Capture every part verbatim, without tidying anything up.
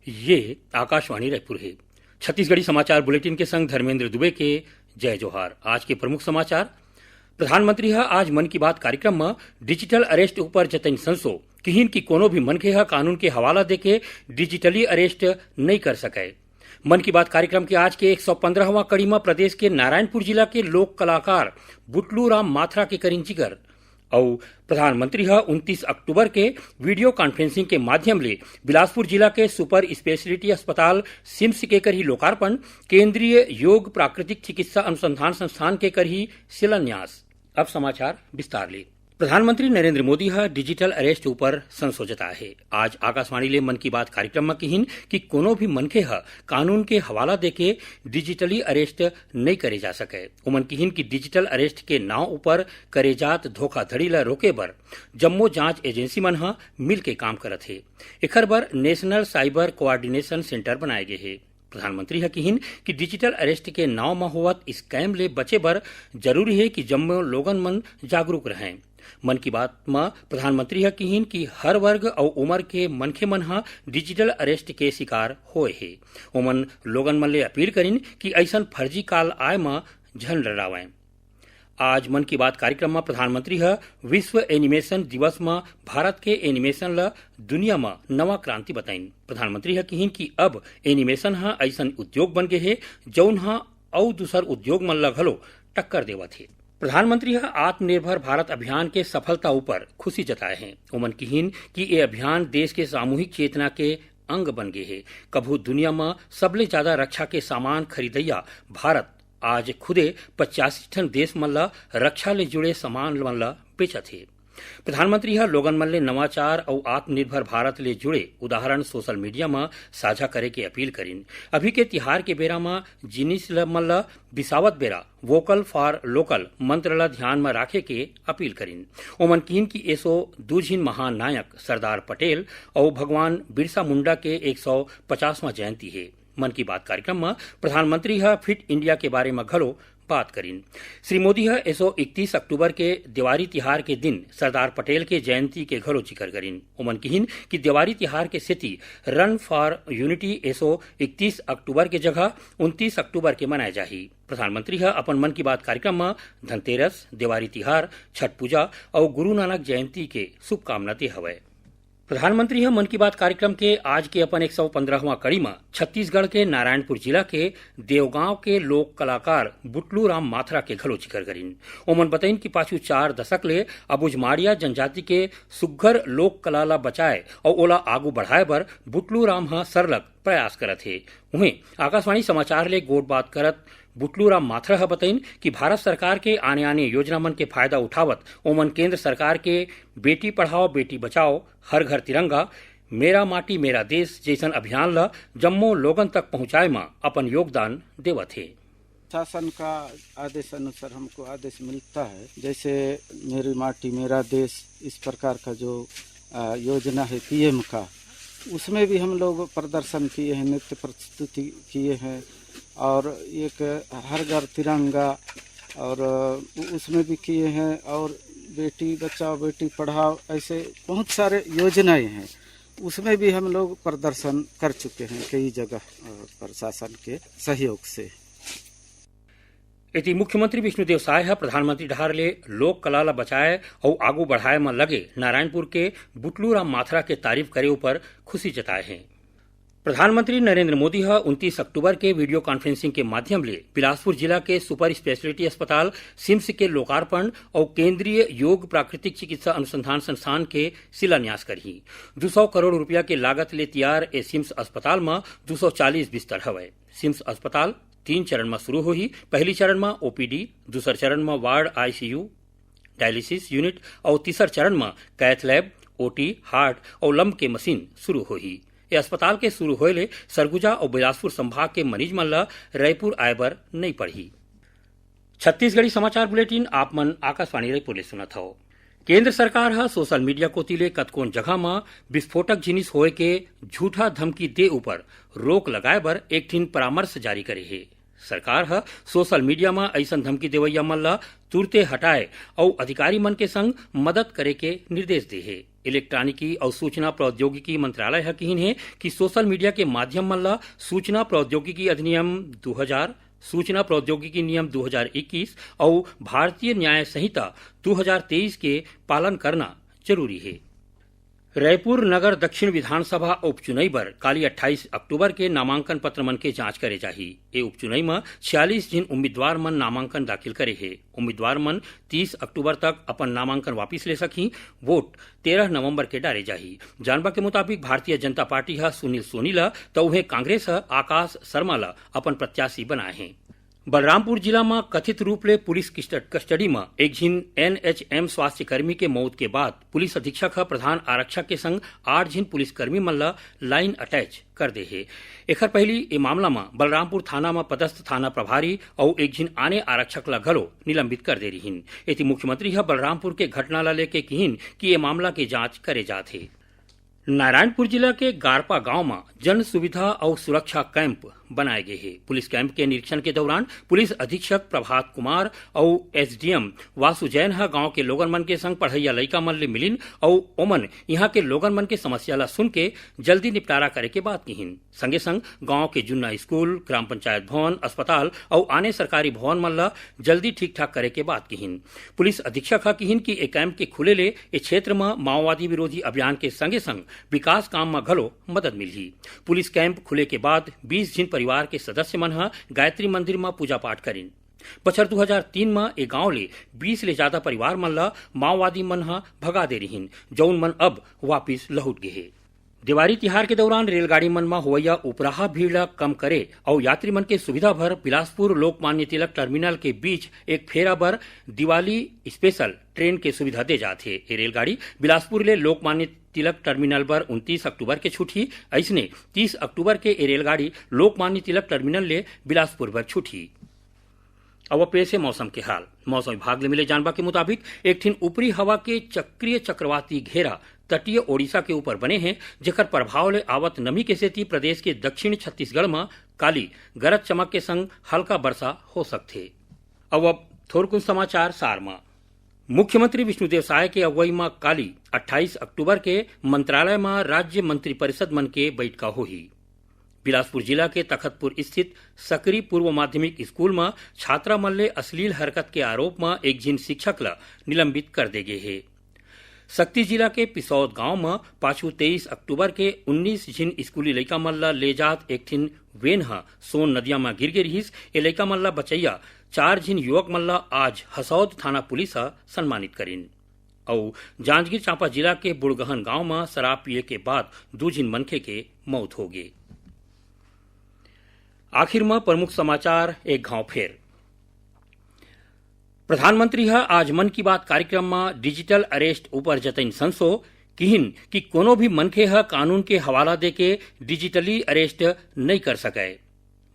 ये आकाशवाणी रायपुर हे। छत्तीसगढ़ी समाचार बुलेटिन के संग धर्मेंद्र दुबे के जय जोहार। आज के प्रमुख समाचार। प्रधानमंत्री ह आज मन की बात कार्यक्रम म डिजिटल अरेस्ट ऊपर जतइन संसो, किहिन कि कोनो भी मनखे ह कानून के हवाला देके डिजिटली अरेस्ट नइ कर सकय। मन की बात कार्यक्रम के आज के एक सौ पंद्रहवाँ कड़ी म प्रदेश के नारायणपुर जिला के लोक कलाकार बुटलू राम माथरा के करिन जिकर। अउ प्रधानमंत्री ह उनतीस अक्टूबर के वीडियो कॉन्फ्रेंसिंग के माध्यम ले बिलासपुर जिला के सुपर स्पेशलिटी अस्पताल सिम्स के करही लोकार्पण, केंद्रीय योग प्राकृतिक चिकित्सा अनुसंधान संस्थान के करही शिलान्यास। अब समाचार विस्तार ले। प्रधानमंत्री नरेंद्र मोदी ह डिजिटल अरेस्ट ऊपर संसो जताए हे। आज आकाशवाणी ले मन की बात कार्यक्रम म किहिन कि कोनो भी मनखे ह कानून के हवाला देके डिजिटली अरेस्ट नइ करे जा सकय। ओमन किहिन कि डिजिटल अरेस्ट के नांव ऊपर करे जात धोखाधड़ी ल रोके बर जम्मो जांच एजेंसी मन ह मिलके काम करत हे। एखर बर नेशनल साइबर कोऑर्डिनेशन सेंटर बनाए गे हे। प्रधानमंत्री ह किहिन कि डिजिटल अरेस्ट के नांव म होवत स्कैम ले बचे बर जरूरी हे कि जम्मो लोगन मन जागरूक रहें। मन की बात म प्रधानमंत्री ह किहिन कि हर वर्ग अउ उमर के मनखे मन ह डिजिटल अरेस्ट के शिकार होए हे। ओमन लोगन मन ले अपील करिन कि अइसन फर्जी कॉल आए म झन डरावंय। आज मन की बात कार्यक्रम म प्रधानमंत्री ह विश्व एनिमेशन दिवस म भारत के एनिमेशन ल दुनिया म नवा क्रांति बताइन। प्रधानमंत्री ह किहिन कि अब एनिमेशन ह अइसन उद्योग बन गे हे, जउन ह अउ दूसर उद्योग मन ल घलो टक्कर देवत हे। प्रधानमंत्री ह आत्मनिर्भर भारत अभियान के सफलता ऊपर खुशी जताए हे। ओमन किहिन कि ए अभियान देश के सामूहिक चेतना के अंग बन गे हे। कभू दुनिया म सबले ज्यादा रक्षा के सामान खरीदइया भारत आज खुदे पचासी ठन देश मन ल रक्षा ले जुड़े सामान मन ल बेचत हे। प्रधानमंत्री ह लोगन मन ले नवाचार अउ आत्मनिर्भर भारत ले जुड़े उदाहरण सोशल मीडिया म साझा करे के अपील करिन। अभी के तिहार के बेरा म जिनिस ल मन ल बिसावत बेरा वोकल फॉर लोकल मंत्र ल ध्यान म राखे के अपील करिन। ओमन किहिन कि एसो दू झिन महान नायक सरदार पटेल अउ भगवान बिरसा मुंडा के एक सौ पचासवां जयंती हे। मन की बात कार्यक्रम म प्रधानमंत्री ह फिट इंडिया के बारे म घलो बात करिन। श्री मोदी ह एसो इकतीस अक्टूबर के देवारी तिहार के दिन सरदार पटेल के जयंती के घलो जिकर करिन। ओमन किहिन कि देवारी तिहार के सेती रन फॉर यूनिटी एसो इकतीस अक्टूबर के जगह उनतीस अक्टूबर के मनाए जाही। प्रधानमंत्री ह अपन मन की बात कार्यक्रम म धनतेरस, देवारी तिहार, छठ पूजा अउ गुरु नानक जयंती के शुभकामना दे हवय। प्रधानमंत्री ह मन की बात कार्यक्रम के आज के अपन एक सौ पंद्रहवां कड़ी म छत्तीसगढ़ के नारायणपुर जिला के देवगांव के लोक कलाकार बुटलू राम माथरा के घलो जिकर करिन। ओमन बतइन कि पाछू चार दशक ले अबुझमाड़िया जनजाति के सुग्घर लोक कला ल बचाए अउ ओला आगू बढ़ाए बर बुटलू राम ह सरलग प्रयास करत हे। उहें, आकाशवाणी समाचार ले गोठ बात करत बुटलू राम माथरा ह बतइन कि भारत सरकार के आने-आने योजना मन के फायदा उठावत ओमन केंद्र सरकार के बेटी पढ़ाओ, बेटी बचाओ, हर घर तिरंगा, मेरा माटी मेरा देश जइसन अभियान ल जम्मो लोगन तक पहुंचाए म अपन योगदान देवत हे। शासन का आदेश अनुसार हमको आदेश मिलता है, जैसे मेरी माटी मेरा देश, इस प्रकार का जो, आ, योजना है पीएम का, उसमें भी हम लोग प्रदर्शन किए हैं, नृत्य प्रस्तुति किए हैं और एक हर घर तिरंगा और उ-, उसमें भी किए हैं और बेटी बचाओ बेटी पढ़ाओ, ऐसे बहुत सारे योजनाएं हैं, उसमें भी हम लोग प्रदर्शन कर चुके हैं कई जगह, अ, प्रशासन के सहयोग से। एती मुख्यमंत्री विष्णुदेव साय ह प्रधानमंत्री डहार ले लोक कला ल बचाए अउ आगू बढ़ाए म लगे नारायणपुर के बुटलू राम माथरा के तारीफ करे उपर खुशी जताए हे। प्रधानमंत्री नरेंद्र मोदी ह उनतीस अक्टूबर के वीडियो कॉन्फ्रेंसिंग के माध्यम ले बिलासपुर जिला के सुपर स्पेशलिटी अस्पताल सिम्स के लोकार्पण अउ केंद्रीय योग प्राकृतिक चिकित्सा अनुसंधान संस्थान के शिलान्यास करही। दू सौ करोड़ रुपया के लागत ले तियार ए सिम्स अस्पताल म दू सौ चालीस बिस्तर हवय। सिम्स अस्पताल तीन चरण म शुरू होही। पहली चरण म ओपीडी, दूसर चरण म वार्ड आईसीयू, डायलिसिस यूनिट अउ तीसर चरण म कैथ लैब, ओटी, हार्ट अउ लंप के मशीन शुरू होही। ए अस्पताल के शुरू होए ले सरगुजा अउ बिलासपुर संभाग के मरीज मन ल रायपुर आए बर नइ पड़ही। छत्तीसगढ़ी समाचार बुलेटिन आप मन आकाशवाणी रायपुर ले सुनत हव। केंद्र सरकार ह सोशल मीडिया कोति ले कतकोन जगह म विस्फोटक जिनिस होए के झूठा धमकी दे उपर रोक लगाए बर एक ठिन परामर्श जारी करे हे। सरकार ह सोशल मीडिया म अइसन धमकी देवइया मन ल तुरते हटाए अउ अधिकारी मन के संग मदद करे के निर्देश दे हे। इलेक्ट्रॉनिकी अउ सूचना प्रौद्योगिकी मंत्रालय ह किहिन हे कि सोशल मीडिया के माध्यम मन ल सूचना प्रौद्योगिकी अधिनियम दू हजार, सूचना प्रौद्योगिकी नियम दू हजार इक्कीस अउ भारतीय न्याय संहिता दू हजार तेईस के पालन करना जरूरी हे। रायपुर नगर दक्षिण विधानसभा उपचुनई बर काली अट्ठाईस अक्टूबर के नामांकन पत्र मन के जांच करे जाही। ए उपचुनई म छियालीस झिन उम्मीदवार मन नामांकन दाखिल करे हे। उम्मीदवार मन तीस अक्टूबर तक अपन नामांकन वापिस ले सकही। वोट तेरह नवंबर के डारे जाही। जानबा के मुताबिक, भारतीय जनता पार्टी ह सुनील सोनी ल, त उहें कांग्रेस ह आकाश शर्मा ल अपन प्रत्याशी बनाए हे। बलरामपुर जिला म कथित रूप ले पुलिस किस्ट-, कस्टडी म एक झिन एनएचएम स्वास्थ्य कर्मी के मौत के बाद पुलिस अधीक्षक ह प्रधान आरक्षक के संग आठ झिन पुलिसकर्मी मन ल लाइन अटैच कर दे हे। एखर पहिली ए मामला म बलरामपुर थाना म पदस्थ थाना प्रभारी अउ एक झिन आने आरक्षक ल घलो निलंबित कर दे रिहिन। एती मुख्यमंत्री ह बलरामपुर के घटना ल लेके किहिन कि ए मामला के जांच करे जात हे। नारायणपुर जिला के गारपा गांव म जन सुविधा अउ सुरक्षा कैंप बनाए गे हे। पुलिस कैंप के निरीक्षण के दौरान पुलिस अधीक्षक प्रभात कुमार अउ एसडीएम वासु जैन ह गांव के लोगन मन के संग पढ़इया लइका मन ले मिलिन अउ ओमन इहां के लोगन मन के समस्या ल सुन के जल्दी निपटारा करे के बात किहिन। संगे संग गांव के जुन्ना स्कूल, ग्राम पंचायत भवन, अस्पताल अउ आने सरकारी भवन मन ल जल्दी ठीक ठाक करे के बात किहिन। पुलिस अधीक्षक ह किहिन कि ए कैंप के खुले ले ए क्षेत्र म माओवादी विरोधी अभियान के संगे संग विकास काम म घलो मदद मिलही। पुलिस कैंप खुले के बाद बीस झिन परिवार के सदस्य मन ह गायत्री मंदिर म पूजा पाठ करिन। बछर दू हजार तीन म ए गांव ले बीस ले जादा परिवार मन ल माओवादी मन ह भगा दे रिहिन, जउन मन अब वापिस लहुट गे हे। देवारी तिहार के दौरान रेलगाड़ी मन म होवइया उपराहा भीड़ ल कम करे अउ यात्री मन के सुविधा बर बिलासपुर लोकमान्य तिलक टर्मिनल के बीच एक फेरा बर दिवाली स्पेशल ट्रेन के सुविधा दे जात हे। ए रेलगाड़ी बिलासपुर ले लोकमान्य तिलक टर्मिनल बर उनतीस अक्टूबर के छूटही। अइसने तीस अक्टूबर के ए रेलगाड़ी लोकमान्य तिलक टर्मिनल ले बिलासपुर बर छूटही। अब पेश हे मौसम के हाल। मौसम विभाग ले मिले जानबा के मुताबिक, एक ठिन ऊपरी हवा के चक्रीय चक्रवाती घेरा तटीय ओडिशा के ऊपर बने हे, जेकर प्रभाव ले आवत नमी के सेती प्रदेश के दक्षिण छत्तीसगढ़ म काली गरज चमक के संग हल्का बरसा हो सकथे। अब, अब थोरकुन समाचार सार म। मुख्यमंत्री विष्णुदेव साय के अगुवई म काली अट्ठाईस अक्टूबर के मंत्रालय म राज्य मंत्रिपरिषद मन के बइठका होही। बिलासपुर जिला के तखतपुर स्थित सकरी पूर्व माध्यमिक स्कूल म छात्रा मन ले अश्लील हरकत के आरोप म एक झिन शिक्षक ल निलंबित कर दे गे हे। सक्ती जिला के पिसौद गांव म पाछू तेईस अक्टूबर के उन्नीस झिन स्कूली लइका मन ल ले जात एक ठिन वेन ह सोन नदिया म गिर गे रिहिस। ए लइका मन ल बचइया चार झिन युवक मन ल आज हसौद थाना पुलिस ह सम्मानित करिन। अउ जांजगीर चांपा जिला के बुड़गहन गांव म शराब पिए के बाद दू झिन मनखे के मौत हो गे। आखिर म प्रमुख समाचार एक घांव फेर। प्रधानमंत्री ह आज मन की बात कार्यक्रम म डिजिटल अरेस्ट ऊपर जतइन संसो, किहिन कि कोनो भी मनखे ह कानून के हवाला देके डिजिटली अरेस्ट नइ कर सकय।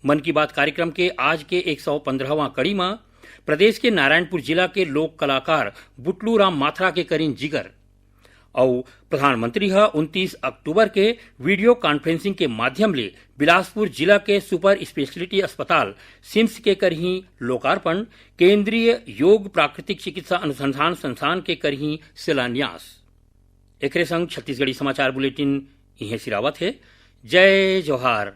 मन की बात कार्यक्रम के आज के एक सौ पंद्रहवां कड़ी म प्रदेश के नारायणपुर जिला के लोक कलाकार बुटलू राम माथरा के करिन जिगर। अउ प्रधानमंत्री ह उनतीस अक्टूबर के वीडियो कॉन्फ्रेंसिंग के माध्यम ले बिलासपुर जिला के सुपर स्पेशलिटी अस्पताल सिम्स के करही लोकार्पण, केंद्रीय योग प्राकृतिक चिकित्सा अनुसंधान संस्थान के करही शिलान्यास। एकरे संग छत्तीसगढ़ी समाचार बुलेटिन इहें सिरावत हे। जय जोहार।